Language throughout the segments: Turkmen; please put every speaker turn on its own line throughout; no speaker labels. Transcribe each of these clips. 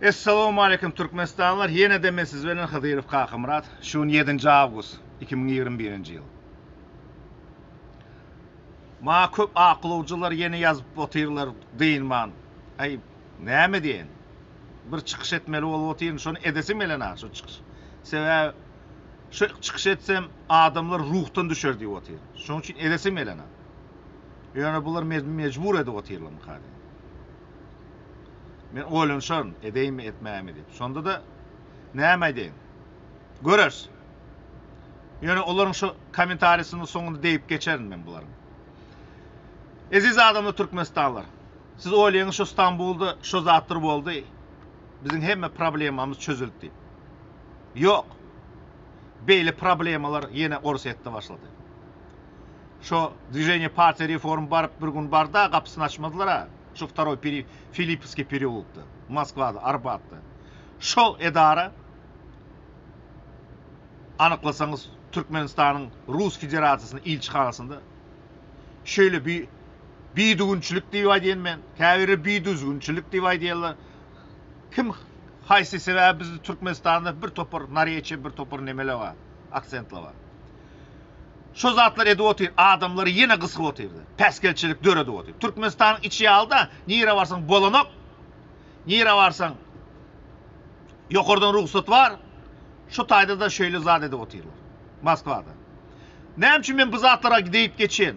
Essalawmaleýkim Türkmenistanlylar ýene-de men siz bilen Hydyrow Kakamyrat şu gün ýedinji awgust 2021-nji ýyl. Maňa köp aklawjylar ýene ýazyp otyrlar dynman. Aý näme diýen? Bir çykyş etmeli bolup otyryn şony edesim gelenok şu çykyş. Sebäbi şu çykyş etsem adamlar ruhdan düşer diýip otyryn. Şonuň üçin edesim gelenok. Ýöne bular meni mejbur edip otyrlarmyka diýen. Men oýlanyşaryn, edeýinmi, etmäýinmi diýip. Şonda-da näme aýdaýyn? Göreris. Ýöne olaryň şu kommentarisiniň soňunda degip geçerin men bularyň. Eziz adamlar türkmenistanlylar. Siz oýlaýaňyz şu Stambulda şu zatlar boldy. Biziň hemme problemamyz çözüldi diýip. Ýok. Beýle problemalar ýene Orsýetde başlady. Şo Dwiženiýe partiýa reform baryp bir gün barda gapysyny açmadylar-a. Şu wtoroý peri Filippskiý pereulokda, Moskwada, Arbatda. Şol edara anyklasaňyz Türkmenistanyň Rus Federasiýasynyň ilçihanasynda şeýle bir bidügünçilik diýip aýdýan men, käbiri bidüzgünçilik diýip aýdýarlar. Kim haýsy sebäbi bizde Türkmenistanda bir topar nareçiýa, bir topar nemeler bar, aksentler bar. Şo zatlar edip otyr, adamlary ýene gysyp otyrdy. Päsgelçilik döredip otyr. Türkmenistanyň içi ýaly-da, nirä barsaň bolanok. Nirä barsaň ýokardan rugsat bar. Şu taýda-da şeýle zat edip otyrlar. Moskwada. Näme üçin men bu zatlara diýip geçen?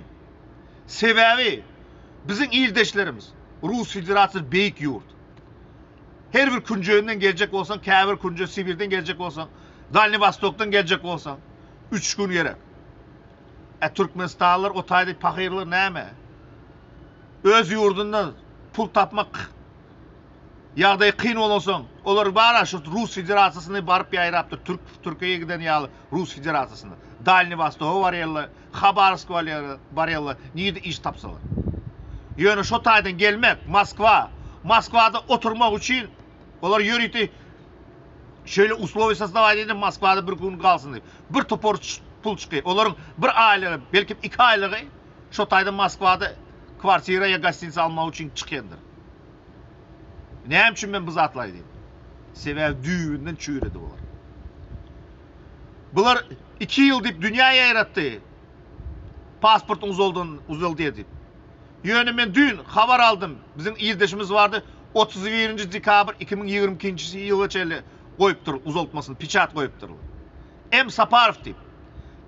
Sebäbi biziň ildeşlerimiz Rus Federasiýasy beýik ýurt. Her bir künjeginden geljek bolsaň, käbir künje Sibirden geljek bolsaň, Dalniý Wostokdan geljek bolsaň, üç gün gerek. E Türkmenistanlylar o taýda pahyrlar näme? Öz ýurdunda pul tapmak ýagdaýy kyn bolansoň, olar bara şu Rus Federasiýasyna baryp ýaýrapdyr, Türk Türkiýä giden ýaly Rus Federasiýasyna. Dalniý Wostoga barýarlar, Habarowsk barýarlar, nirde iş tapsalar. Ýöne şo taýdan gelmek, Moskwa, Moskwada oturmak üçin olar ýörite şeýle uslowiýa sozdawat edip Moskwada bir gün galsyn diýip. Bir topar pul çykýar. Olaryň bir aýlygy, belki iki aýlygy şo taýdan Moskwada kwartira ýa gostinitsa almak üçin çykýandyr. Näme üçin men bu zatlary aýdýan? Sebäbi düýbünden çüýredi bular. Bular 2 ýyl diýip dünýä ýaýratdy. Pasportyň uzaldan uzaldy diýip. Ýöne men düýn habar aldym. Biziň ildeşimiz bardy. 31-nji dekabr 2022-nji ýyla çenli goýupdyr uzaltmasyny, peçat goýupdyrlar. M Saparow diýip.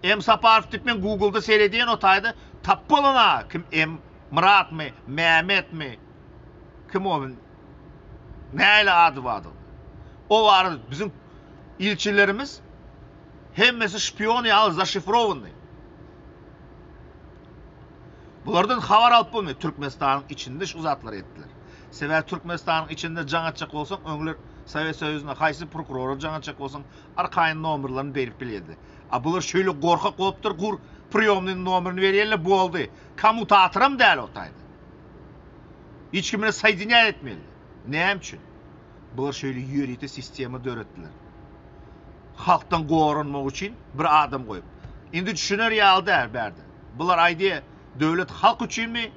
M Saparow diýip men Google-da seredýän o taýda tap bolana kim M Myratmy, Mämmetmi? Kim o? Näle ady bardy? O barada biziň ilçilerimiz hemmesi şpion ýaly zaşifrowanyý. Bulardan habar alyp bolmaýar. Türkmenistanyň içinde şu zatlary etdiler. Sebäbi Türkmenistanyň içinde jaň etjek bolsaň, öňler Sowet Soýuzynda haýsy prokurora jaň etjek bolsaň, arkaýyn nomerlerini berip bilýärdi. A bular şeýle gorkak bolupdyr, gur priýomnyň nomerini berýärler, boldy. Kommutatoram däl o taýda. Hiç kim bilen soýedinýat etmeli. Näme üçin? Bular şeýle ýörite sistema döretdiler. Halkdan goranmak üçin bir adam goýup. Indi düşüner ýaly däl bärde. Bular aýdýar, döwlet halk üçinmi?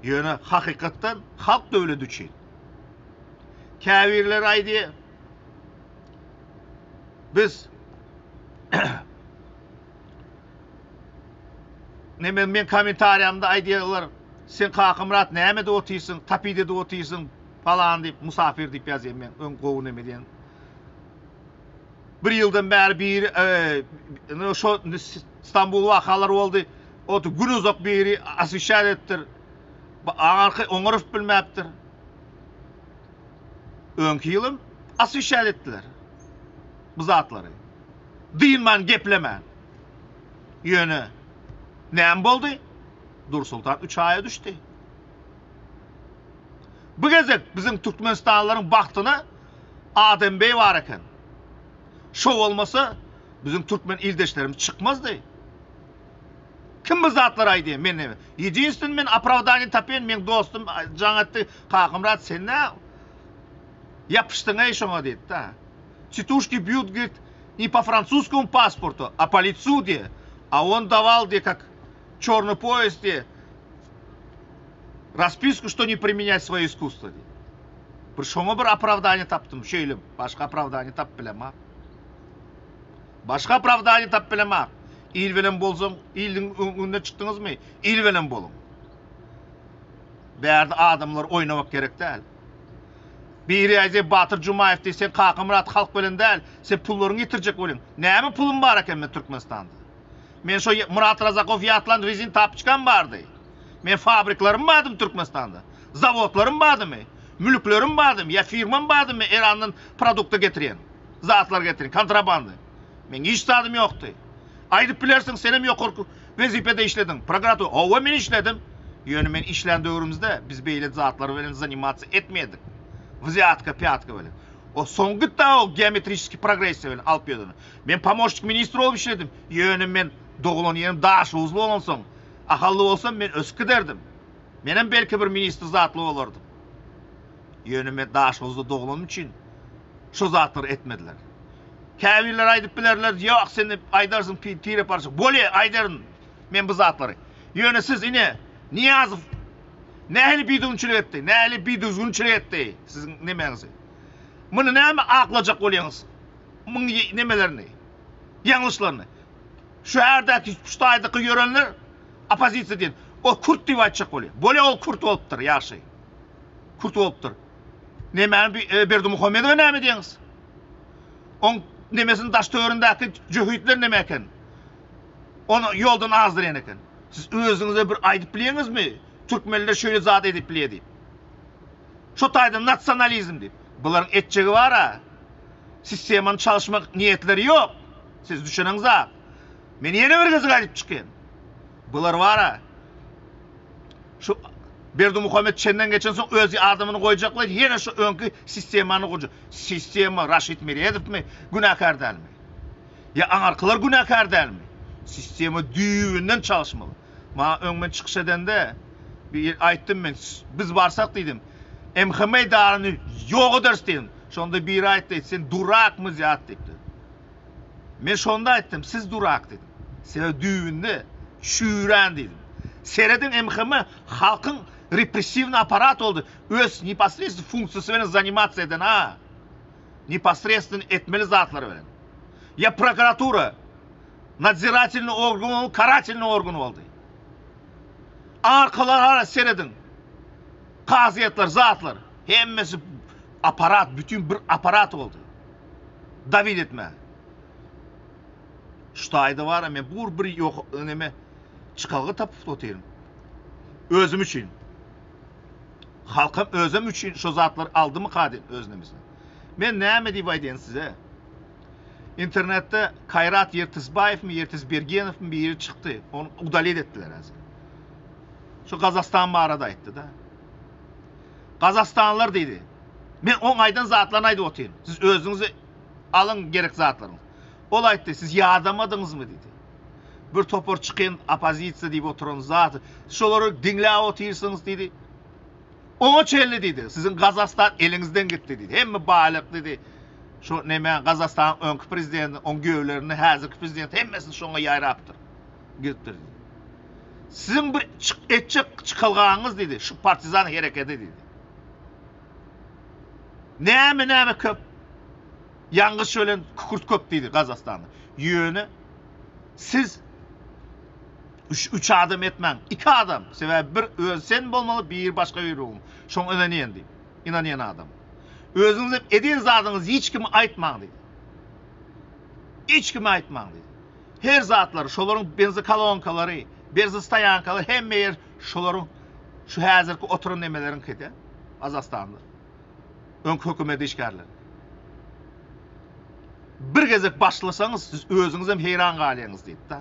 Ýöne hakykatdan halk döwlet üçin. Käbirleri aýdýar, biz Neme men kommentariýamda aýdýarlar, sen Kakamyrat näme edip otyrsyň, tapid edip otyrsyň palan diýip, musafir diýip ýazýan men öň gowy neme diýen. Bir ýyldan bäri biri e, şo Stambul wakalar boldy. O gün uzak biri oswişat etdir. Aňarky oňaryp bilmäpdir. Öňki ýylym oswişat etdiler. Bu zatlary. Dynman geplemän. Ýöne näme boldy? Dursultan üç aýa düşdi. Bu gezek biziň türkmenistanlylaryň bagtyna Adem beý bar eken. Şo bolmasa biziň türkmen ildeşlerimiz çykmazdy. Kim bu zatlary aýdýar? Men näme? Ýedinstweniý men opravdaniýe tapýan, meň dostum jaň etdi, Kakamyrat sen nä ýapyşdyň-eý şoňa diýdi-de. Tituşki býut, говорит, не по французскому паспорту, а по лицу diýe. A on dawal diýe, как черный пояс diýe, raspisku, что не применять свое искусство diýe. Bir şoňa bir opravdaniýe tapdym. Şeýle başga opravdaniýe tapyp bilemok. Başga opravdaniýe tapyp bilemok. Il bilen bolsaň, iliň öňünde çykdyňyzmy? Il bilen boluň. Bärde adamlar oýnamak gerek däl. Biri aýdýar Batyr Jumaýew diýip, sen Kakamyrat halk bilen däl, sen pullaryňy ýitirjek bolýaň. Näme pulum bar eken men Türkmenistanda? Men şo Myrat Razakow ýatlan rezin tapçkam bardy. Men fabriklerim bardymy Türkmenistanda? Zawodlarym bardymy? Mülklerim bardymy? Ýa firmam bardymy Erandan produkta getirýän? Zatlar getirýän, kontrabanda. Meň hiç zadym ýokdy. Aýdyp bilersiň, senem ýokarky wezipede işlediň. Prokuratura, hawa men işledim. Ýöne men işlän döwrümizde biz beýle zatlar bilen zanimatsiýa etmedik. Wzýatka, pýatka bilen. O soň gitdi o geometriçeskiý progressiýa bilen alyp ýördi. Men pomoşnik ministr bolup işledim. Ýöne men doglan ýerim Daşoguzly bolansoň, Ahally bolsam men ösüp giderdim. Menem belki bir ministr zatly bolardym. Ýöne men Daşoguzda doglanym üçin şo zatlary etmediler. Käbirleri aýdyp bilerler, ýok sen aýdarsyň tire parça. Bolýa aýdaryn men bu zatlary. Ýöne siz ine Nyýazow nähili bidüzgünçilik etdi, nähili bidüzgünçilik etdi siziň nemäňizi. Muny näme aklajak bolýaňyz? Muň nemelerini, ýalňyşlaryny. Şu ýerdäki şu taýdaky ýörenler oppozisiýa diýen. O kürt diýip aýtjak bolýar. Bolýa ol kürt bolupdyr, ýagşy. Kürt bolupdyr. Nemäni e, Berdimuhamedowa näme diýeňiz? Oň nemesiniň daş töwerindäki jöhitler neme eken? Ony ýoldan azdyrýan eken. Siz özüňize bir aýdyp bilýäňizmi? Türkmenler şeýle zat edip bilýär diýip. Şo taýdan nasionalizm diýip. Bularyň etjegi bar-a. Sistemany çalyşmak niýetleri ýok. Siz düşüneňzak. Men ýene bir gezek aýdyp çykýan. Bular bar-a. Şu Berdimuhamet çenden geçen soň öz adamyny goýjaklar, ýene şu öňki sistemany gurjak. Sistema Raşid Meredowmy günäkär dälmi? Ýa aňarkylar günäkär dälmi? Sistema düýbünden çalyşmaly. Maňa öň men çykyş edende bir aýtdym men, biz barsak diýdim, MHM edaryny ýok ederis diýdim. Şonda biri aýtdy, sen durakmy zat diýipdi. Men şonda aýtdym, siz durak diýdim. Sebäbi düýbünde çüýrän diýdim. Serediň MHM halkyň repressiwny aparat boldy. Öz neposredstw funksiýasy bilen zanimasiýa eden ha. Neposredstwny etmeli zatlary bilen. Ýa prokuratura nadziratelny organ boldy, karatelny organ boldy. Arkalara serediň. Kazyýetler, zatlar hemmesi aparat, bütin bir aparat boldy. Dawid etme. Şu taýda bar men bur bir ýok neme çykalga tapyp otyryn. Özüm üçin. Halkam özüm üçin şu zatlary aldymyka diýip öz nemesine. Men näme diýip aýdaýyn size? Internetde Kaýrat Ýertizbaýewmi, Ýertizbergenowmy biri çykdy. Ony udalit etdiler häzir. Şu Gazagystan barada aýtdy-da. Gazagystanlylar diýdi. Men oň aýdan zatlaryny aýdyp otyryn. Siz özüňiz alyň gerek zatlaryňyzy. Ol aýtdy, siz ýadamadyňyzmy diýdi. Bir topar çykyn oppozisiýa diýip oturan zat. Şolary diňläp otyrsyňyz diýdi. Oňa çenli diýdi. Siziň Gazagystan eliňizden gitdi diýdi. Hemme baýlyk diýdi. Şu neme Gazagystanyň öňki prezidenti, oň giýewlerini, häzirki prezident hemmesini şoňa ýaýrapdyr. Gidipdir diýdi. Siziň bir çyk etjek çykalgaňyz diýdi, şu partizan hereketi diýdi. Näme näme köp ýangyç bilen kükürt köp diýdi Gazagystanda. Ýöne siz üç, üç adam etmäň, iki adam. Sebäbi bir öz sen bolmaly, bir başga biri bolmaly. Şoňa ynanýan diýip. Ynanýan adam. Özüňiz hem eden zadyňyzy hiç kime aýtmaň diýdi. Hiç kime aýtmaň diýdi. Her zatlary, şolaryň benzokolonkalary, benzostoýankalary hemme ýer şolaryň şu häzirki oturan nemeleriňkide Gazagystanda. Öňki hökümet işgärleri. Bir gezek başlasaňyz siz özüňiz hem heýran galýaňyz diýdi-de.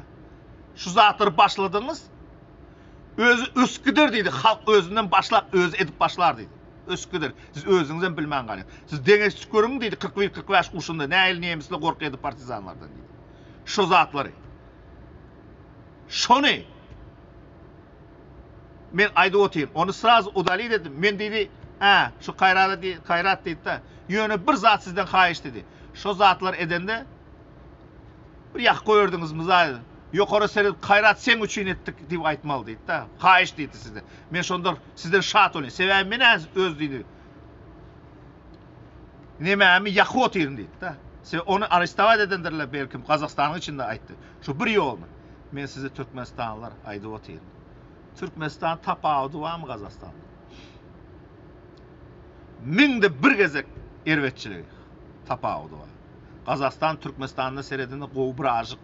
Şu zatlary başladyňyz özi ösüp gider diýdi. Halk özünden başlap özi edip başlar diýdi. Ösüp gider. Siz özüňiz hem bilmän galýaňyz. Siz deňeşdirip görüň diýdi 41-45 urşunda nähili nemisler gorkýardy partizanlardan diýdi. Şu zatlary. Şony men aýdyp otyryn. Ony srazu udalit etdim. Men diýdi, Hä, şu Kaýrada diý, Kaýrat diýdi-de. Ýöne bir zat sizden haýyş diýdi. Şo zatlary edende bir ýakyp goýardyňyzmy zaý? Ýokary seredip Kaýrat seň üçin etdik diýip aýtmaly diýdi-de. Haýyş diýdi sizden. Men şonda sizden şat bolýan. Sebäbi men öz diýdi. Nemämi ýakyp otyryn diýdi-de. Se ony arestowat edendirler belkim Gazagystanyň içinde aýtdy. Şu bir ýoluny. Men size türkmenistanlylar aýdyp otyryn. Türkmenistan tapawudy barmy Gazagystandan? Müňde bir gezek erbetçiligi tapawudy bar. Gazagystan Türkmenistanda seredende gowy birazjyk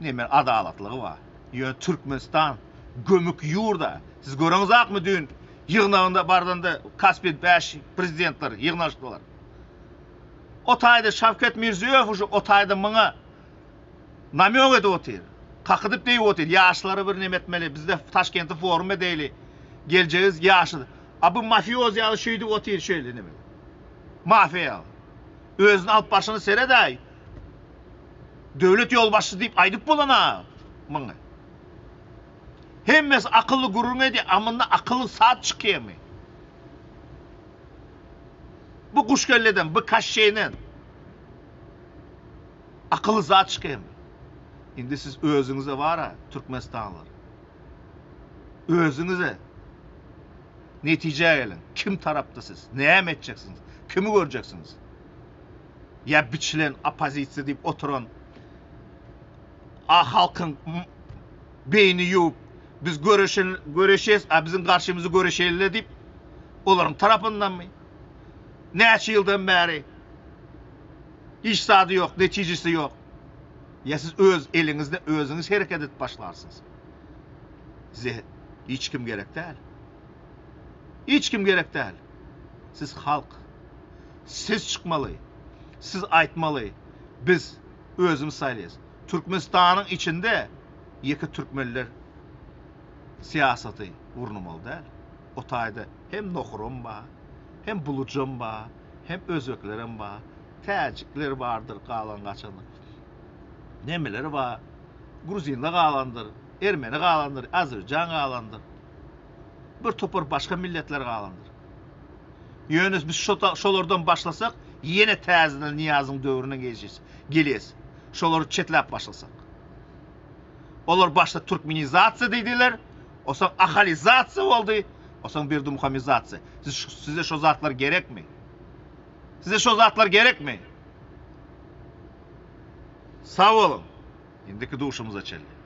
neme adalatlygy bar. Ýöne Türkmenistan gömük ýurda. Siz göreňizakmy düýn ýygnagynda bardanda Kaspi 5 prezidentler ýygnaşdylar. O taýda Şawkat Mirziýoýew uje o taýda muňa namýok edip otyr. Kakydyp diýip otyr. Ýaşlary bir neme etmeli. Bizde Taşkentde forum edeýli. Geljegiz ýaşy. A bu mafioz ýaly şeýdip otyr şeýle neme. Mafiýa ýaly. Özüni alyp barşyna seredäý. Döwlet ýolbaşçysy diýip aýdyp bolana muňa. Hemmesi akylly gürrüň edýär, a munda akylly zat çykýarmy? Bu guşkelleden, bu kaşşeýden akylly zat çykýarmy? Indi siz özüňize bara, türkmenistanlylar. Özüňize netijä geliň. Kim tarapda siz? Näme etjeksiňiz? Kimi görjeksiňiz? Ýa biçilen oppozisiýa diýip oturan a halkyň beýni ýuwup, biz göreşen göreşes, a biziň garşymyzy göreşeli diýip, olaryň tarapyndanmy? Näçe ýyldan bäri hiç zady ýok, netijesi ýok. Ýa siz öz eliňizde özüňiz hereket edip başlarsyňyz. Size hiç kim gerek däl. Hiç kim gerek däl. Siz halk. Siz çykmaly. Siz aýtmaly. Biz özümiz saýlaýas. Türkmenistanyň içinde ýeke türkmenler syýasaty gurnamaly däl. O taýda hem nohuram bar, hem bulujam bar, hem özbeklerem bar, täjikler bardyr galan gaçan. Nemeler bar, gruzinler galandyr, ermeni galandyr, azerbaýjan galandyr. Bir topar başga milletler galandyr. Ýöne biz şolardan başlasak, ýene täzeden Nyýazyň döwrüne gelýäs. Şolary çetläp başlasak. Olar başda türkmenizasiýa diýdiler, osoň ahalizasiýa boldy, osoň berdimuhamizasiýa. Size şo zatlar gerekmi? Size şo zatlar gerekmi? Sag boluň. Indiki duşumyza çenli.